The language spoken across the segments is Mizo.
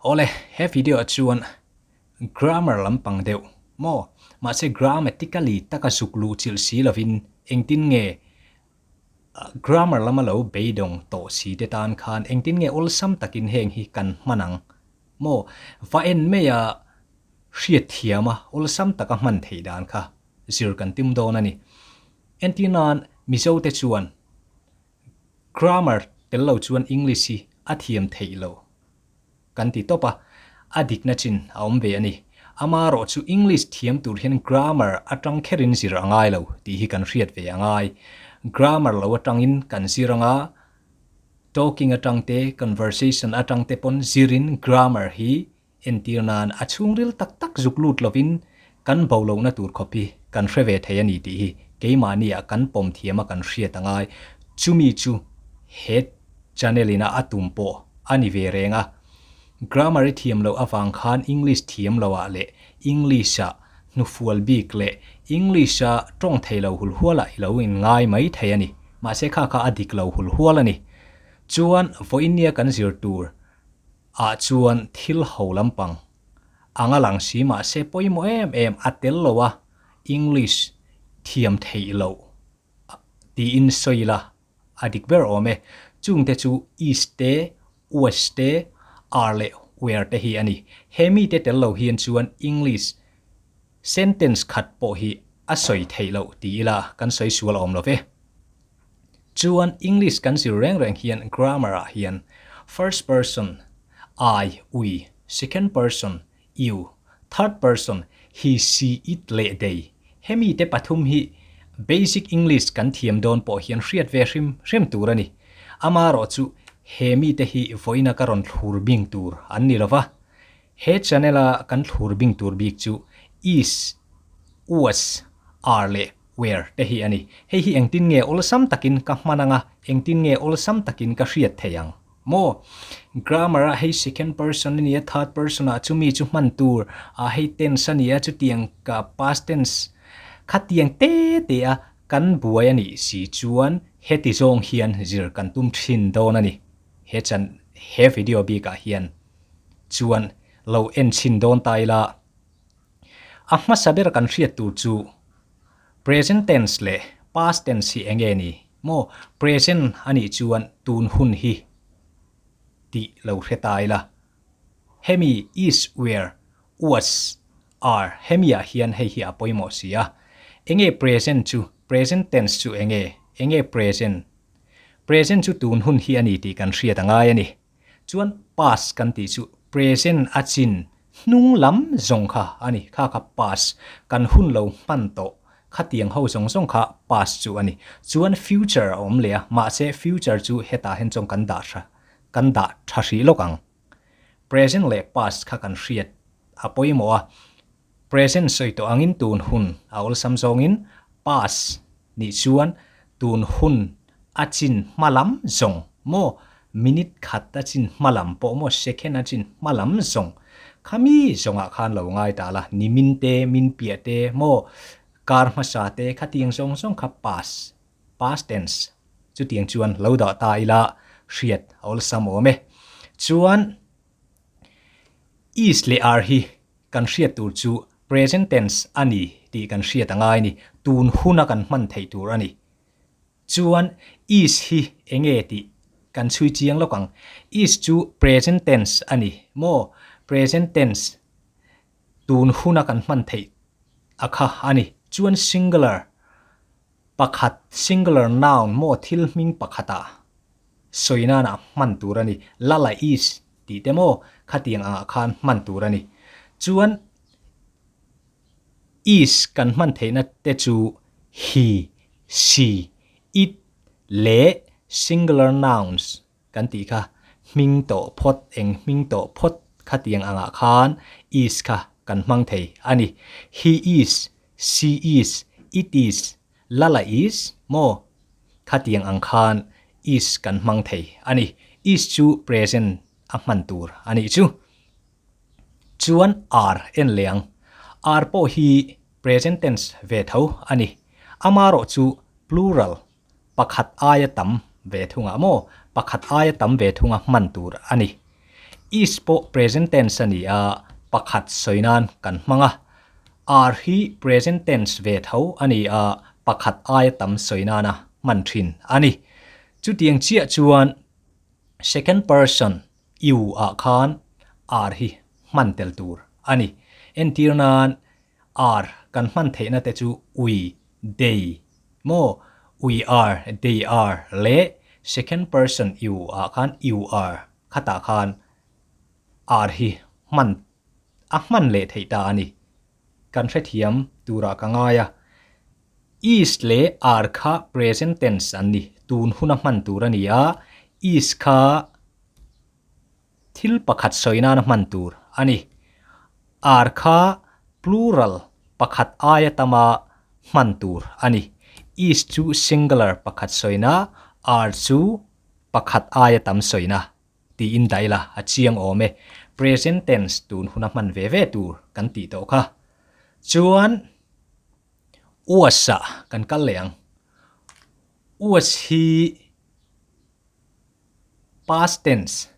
Awle, he video ah chuan grammar lampang deuh maw? Mahse grammatically taka zuk luh chilh si lovin engtin nge grammar lama lo beidawng tawh si te tan khan engtin nge awlsam takin heng hi kan hman ang maw? Va en mai a hriatthiam a awlsam taka hman theih dan kha zir kan tum dawn a ni. Entir nan Mizo te chuan grammar tel lo chuan English hi a thiam theih lo kan ti tawp a, a dikna chin a awm ve a ni. Amaherawh chu English thiam tur hian grammar atang kherin zir a ngai lo tih hi kan hriat ve a ngai. Grammar lo atangin kan zir anga talking atang te, conversation atang te pawn zirin grammar hi Entir nan a chhungril tak tak zuk lut lovin kan bo lohna tur khawp hi kan hre ve thei a ni tih hi keimahni ah kan pawm thiam a kan hriat a ngai. Chumi chu he channel ina a tum pawh a ni ve reng a. Grammar i thiam loh avang khan English thiam lo ah leh English ah hnufual bik leh English a tawng thei lo hulhual ah i lo in ngai mai thei a ni. Mahse kha kha a dik lo hulhual a ni. Chuan vawiin nia kan zir tur ah chuan thil ho lampang ang a lang si mahse pawimawh em em a tel lo a English thiam theih loh tiin sawi ila a dik ber awm e. Chungte chu is te, was te, are leh were te hi a ni. He mite tel lo hian chuan English sentence khat pawh hi a sawi theih loh ti ila kan sawi sual awm lo ve. Chuan English kan zir reng reng hian grammar ah hian first person, I, we, second person, you, third person, he, she, it leh they. Hemi te pathum hi basic English kan thiam dawn pawh hian hriat ve hrim hrim tur a ni. Amaherawh chu he mite hi vawiina ka rawn thlur bing tur an ni lova. He channel a kan thlur bing tur bik chu is, was, are leh were te hi a ni. Hei hi engtin nge awlsam takin ka hman anga, engtin nge awlsam takin ka hriat thei ang maw? Grammar ah hei second person a nia, third person ah chumi chu hman tur, ah hei tense a nia, chutiang ka past tense khatiang te te a kan buai a nih si chuan heti zawng hian zir kan tum thin dawn a ni. He chan he video bikah hian chuan lo en chhin dawn ta ila. A hmasa ber kan hriat tur chu present tense leh past tense hi eng nge ni maw? Present a nih chuan tun hun hi tih lo hre ta ila. Hemi is, were, was, are hemi ah hian hei hi a pawimawh si a. Eng nge present chu? Present tense chu eng nge? Eng nge present? Present chu tun hun hi a ni tih kan hriat a ngai a ni. Chuan past kan tih chu present a chin hnung lam zawng kha a ni. Kha kha past kan hun lo hman tawh khatiang ho zawng zawng kha past chu a ni. Chuan future a awm leh a, mahse future chu hetah hian chuan kan dah tha kan dah tha hrih lawk ang. Present leh past kha kan hriat a pawimawh a, Present sawi tawh angin tun hun a awlsam zawngin past nih chuan tun hun a chin hma lam zawng maw minute khat a chin hma lam pawh maw second a chin hma lam zawng khami zawngah khan lo ngai ta la nimin te min piah te maw kar hmasa te khatiang zawng zawng kha past past tense chutiang chuan lo dah ta ila hriat a awlsam awm e chuan is leh are hi Kan hriat tur chu present tense a ni tih kan hriat a ngai a ni. Tun huna kan hman theih tur a ni. Chuan is hi enge tih kan chhui chiang lawk ang. Is chu present tense a ni maw? Present tense tun huna kan hman theih a kha a ni. Chuan singular pakhat singular noun maw thil hming pakhatah sawi nana hman tur a ni. Lala is tih te maw khatiang angah khan hman tur a ni. Chuan is kan hman theihna te chu he, she, it leh singular nouns kan tih kha hming tawh phawt, eng hming tawh phawt khatiang angah khan is kha kan hmang thei a ni. He is, she is, it is, Lala is maw? Khatiang ang khan is kan hmang thei a ni. Is chu present a hman tur a nih chu. Chuan are en leh ang. Are pawh hi present tense ve tho a ni. Amarawh chu plural pakhat aia tam ve thungah maw? Pakhat aia tam ve thunga hman tur a ni. Is pawh present tense a ni a, pakhat sawi nan kan hmang a. Are hi present tense ve tho a ni a, pakhat aia tam sawi nana hman thin a ni. Chutiang chiah chuan second person you ah khan are hi hman tel tur a ni. Entir nan are kan hman theihna te chu we, they maw? We are, they are leh second person you ah khan you are khatah khan are hi hman a hman leh theih ta a ni. Kan hrethiam turah ka ngai a. Is leh are kha present tense an ni, tun huna hman tur a ni a, is kha Thil pakhat sawi nana hman tur a ni. Ar kha plural pakhat aia tama hman tur a ni. Is chu singular pakhat sawina, ar chu pakhat aia tam sawina tiin dah ila a chiang awm e. Present tense tun huna hman ve ve tur kan tih tawh kha. Chuan was ah kan kal leh ang. Was hi. Past tense,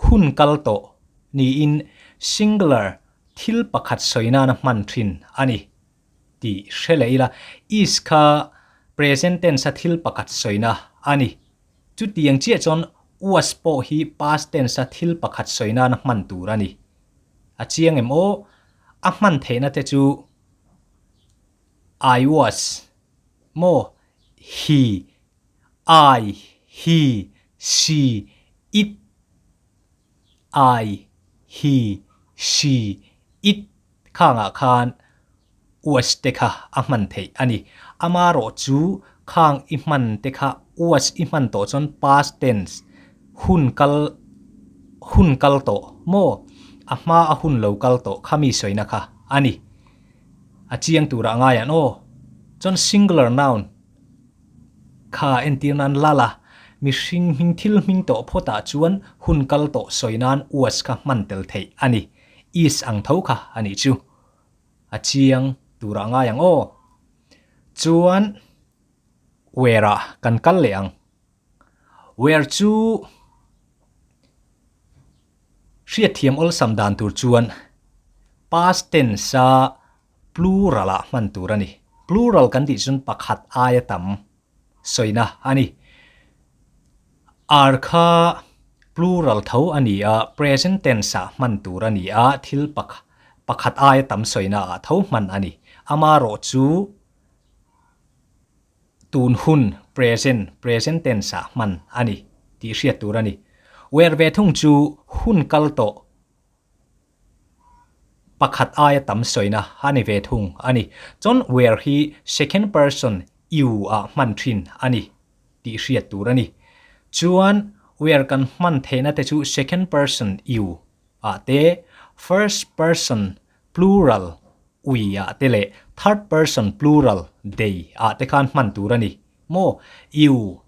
hun kal tawh niin singular thil pakhat sawi nana hman thin a ni tih hre leh ila, is kha present tense a thil pakhat sawina a ni. Chutiang chiah chuan was pawh hi past tense a thil pakhat sawi nana hman tur a ni. A chiang em aw? A hman theihna te chu I was maw? He I, he, she, it, I, he, she, it khangah khan was te kha a hman theih a ni. Amarawh chu khang i hman te kha was i hman tawh chuan past tense hun kal hun kal tawh maw a hma a hun lo kal tawh kha mi sawina kha a ni. A chiang turah ngai an aw. Chuan singular noun. Kha entir nan lal a, mihring hming thil hming tawh phawtah chuan hun kal tawh sawi nan was kha hman tel theih a ni. Is ang tho kha a nih chu. A chiang turah ngai ang aw. Chuan where ah kan kal leh ang. Where chu hriatthiam awlsam dan tur chuan past tense a Plural ah hman tur a ni. Plural kan tih chuan pakhat aia tam sawina a ni. Are kha plural tho a ni a, present tense ah hman tur a ni a, thil pakhat aia tam sawina ah tho hman a ni. Amarawh chu tun hun, present, present tense ah hman a ni tih hriat tur a ni. Were ve thung chu hun kal tawh Pakhat aia tam sawina a ni ve thung a ni. Chuan were hi second person you ah hman thin a ni tih hriat tur a ni. Chuan were kan hman theihna te chu second person you ah te, first person plural we ah te leh third person plural they ah te khan hman tur a ni. Maw you,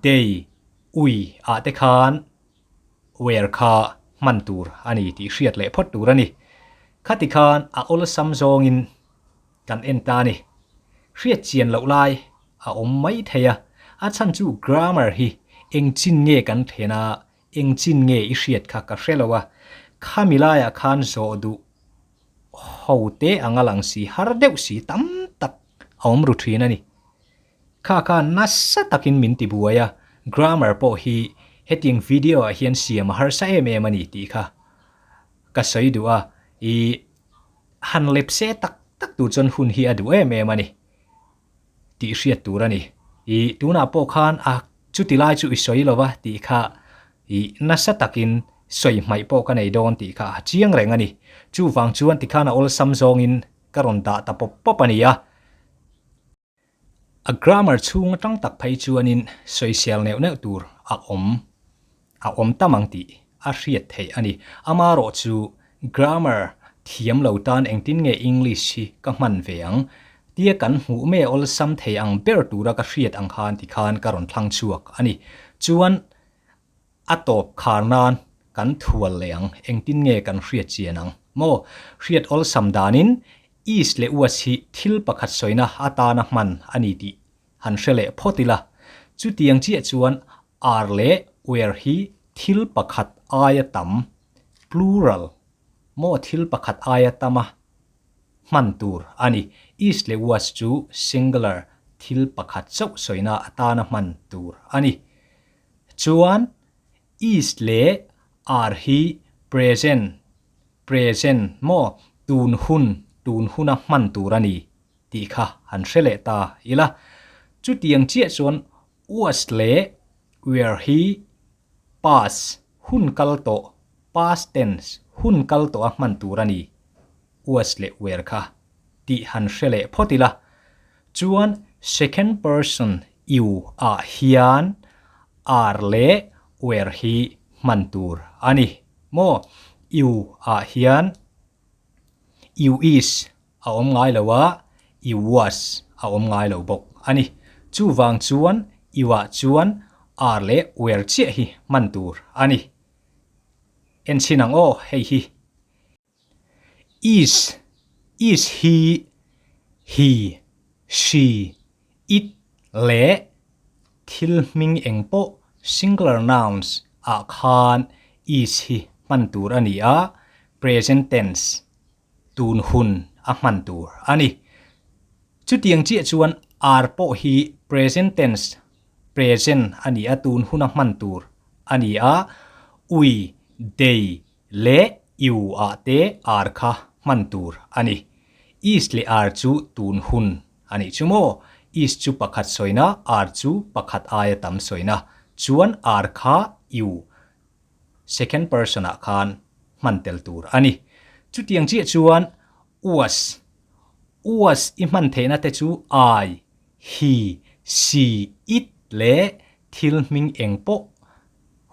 they, we ah te khan Ware kha hman tur a ni tih hriat leh phawt tur a ni. Khati khan a awlsam zawngin kan en ta a ni. Hriat chian loh lai a awm mai thei a, a chhan chu grammar hi eng chin nge kan then a, eng chin nge i hriat kha ka hre lo a, khami laiah khan zawh duh ho te anga lang si har deuh si tam tak a awm ru thin a ni. Kha kha nasa takin min ti buai a, grammar pawh hi hetiang video ah hian siam a harsa em em a ni tih kha ka sawi duh a, i han lep se tak tak tur chuan hun hi a duh em em a ni tih hriat tur a ni. I tunah pawh khan a chuti lai chu i sawi lo va tih kha i nasa takin sawi hmaih pawh ka nei dawn tih kha a chiang reng a ni. Chuvang chuan tikhan a awlsam zawngin ka rawn dah ta pawp pawp a ni a. A grammar chhung atang tak phei chuanin sawisel neuh neuh tur a awm a awm tam ang tih a hriat theih a ni. Amarawh chu grammar thiam lo tan engtin nge English hi ka hman ve ang tia kan hmuh me awlsam thei ang ber tura ka hriat ang khan tikhan ka rawn thlang chhuak a ni. Chuan A tawp khar nan kan thual leh ang, engtin nge kan hriat chian ang maw? Hriat awlsam danin is leh was hi thil pakhat sawina atana hman a ni tih han hre leh phawt ila. Chutiang chiah chuan are leh were hi Thil pakhat aia tam, plural, maw thil pakhat aia tama hman tur a ni. Is leh was chu singular, thil pakhat chauh sawina atana hman tur a ni. Chuan is leh are hi present, present, maw tun hun, tun huna hman tur a ni tih kha han hre leh ta ila. Chutiang chiah chuan was leh were hi past, hun kal tawh, past tense, hun kal tawh a hman tur a ni, was leh were kha tih han hre leh phawt ila. Chuan second person you ah hian are leh were hi hman tur a ni maw? You ah hian you is a awm ngai lo a, you was a awm ngai lo bawk a ni. Chuvang chuan you ah chuan are leh were chiah hi hman tur a ni. Enchhin ang aw hei hi. Is, is hi, he, she, it leh thil hming eng pawh singular nouns ah khan is hi hman tur a ni a, present tense, tun hun a hman tur a ni. Chutiang chiah chuan are pawh hi present tense, present a ni a, tun huna hman tur a ni a, we, they, Leh iu ah te ar kha hman tur a ni. Is leh ar chu tun hun a nih chu maw? Is chu pakhat sawina, ar chu pakhat aia tam sawina. Chuan ar kha iu second person ah khan hman tel tur a ni. Chutiang chiah chuan was, was i hman theihna te chu I, he, she, it leh thil hming eng pawh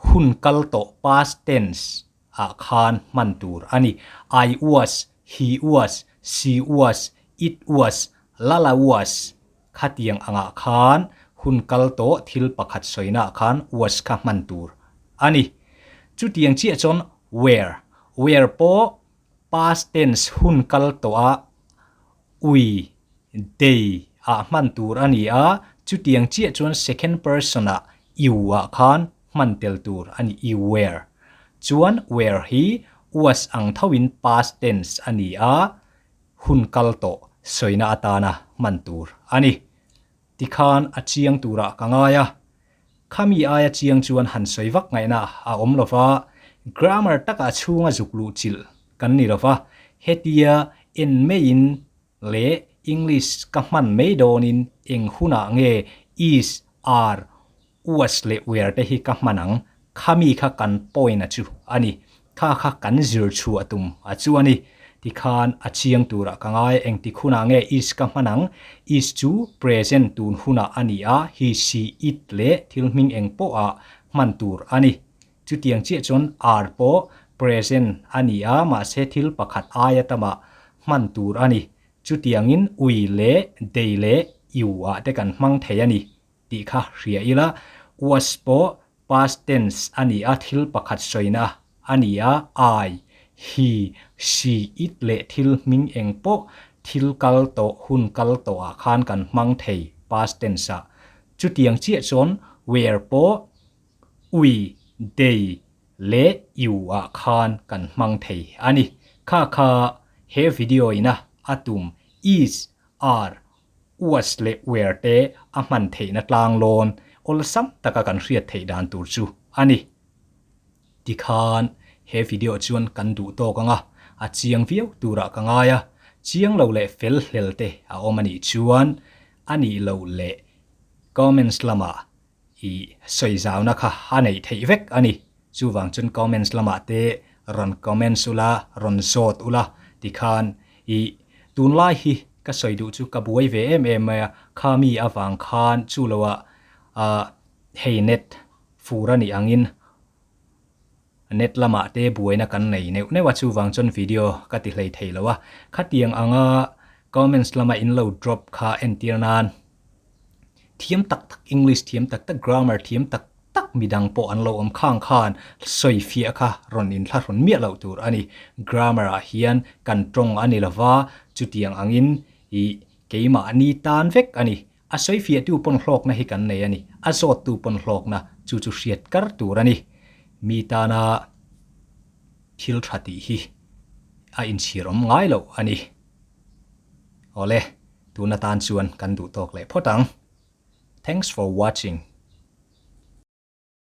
Hun kal tawh past tense ah khan hman tur a ni. I was, he was, she was, it was, Lala was khatiang angah khan hun kal tawh thil pakhat sawina ah khan was kha hman tur a ni. Chutiang chiah chuan were, were pawh past tense hun kal tawh ah ui, they, ah hman tur a ni a, chutiang chiah chuan second person ah you ah khan hman tel tur a ni, you were. Chuan were hi was ang thoin past tense a ni a, hun kal tawh sawina atana hman tur a ni. Tikhan a chiang turah ka ngai a, khami aia chiang chuan han sawi vak ngaihna a awm lo va, grammar takah chhunga zuk luh chilh kan ni lo va, hetia en maiin leh English ka hman mai dawnin eng hunah nge is, are, was leh were te hi ka hman ang, khami kha kan point a chu a ni, kha kha kan zir chhuah tum a chu a ni. Tikhan a chiang turah ka ngai, engtik hunah nge is ka hman ang, is chu present tun hunah a ni a, he, she, it leh thil hming eng pawhah hman tur a ni. Chutiang chiah chuan are pawh present a ni a, mahse thil pakhat aia tamah hman tur a ni. Chutiangin ui leh they leh you ah te kan hmang thei a ni. Tih kha hria ila, was pawh past tense a ni a, thil pakhat sawina a ni a, I, he, she, it leh thil hming eng pawh thil kal tawh, hun kal tawhah khan kan hmang thei past tense ah. Chutiang chiah chuan were pawh we, they leh you ah khan kan hmang thei a ni. Kha kha he video ina a tum is, are, was leh were te a hman theihna tlang lawn awlsam taka kan hriat theih dan tur chu a ni. Tikhan he video chuan kan duh tawk ang a, a chiang viau turah ka ngai a, chiang lo leh fel hlel te a awm a nih chuan a nih loh leh comments lamah I sawi zauna kha a neih theih vek a ni. Chuvang chuan comments lamah te rawn comments ula, rawn zawt ula tikhan i tunlai hi ka sawi duh chu ka buai ve em em mai a, kha mi avang khan chu loah ah hei net fur a nih angin net lamah te buaina kan nei neuh neuh a, chuvang chuan video ka ti hlei thei lo a. Khatiang anga comments lama in lo drop kha entir nan thiam tak tak English thiam tak tak grammar thiam tak tak midang pawh an lo awm khang khan sawi fiah kha rawn inthlahrun miah loh tur a ni. Grammar ah hian kan tawng a ni lova chutiang angin ih keimahni tan vek a ni. A sawi fiahtu pawn hlawkna hi kan nei a ni. A zawttu pawn hlawkna chu chu hriat kar tur a ni. Mi tana thil tha tih hi a inchhir awm ngai loh a ni. Awle, tun atan chuan kan duh tawk leh phawt ang. Thanks for watching.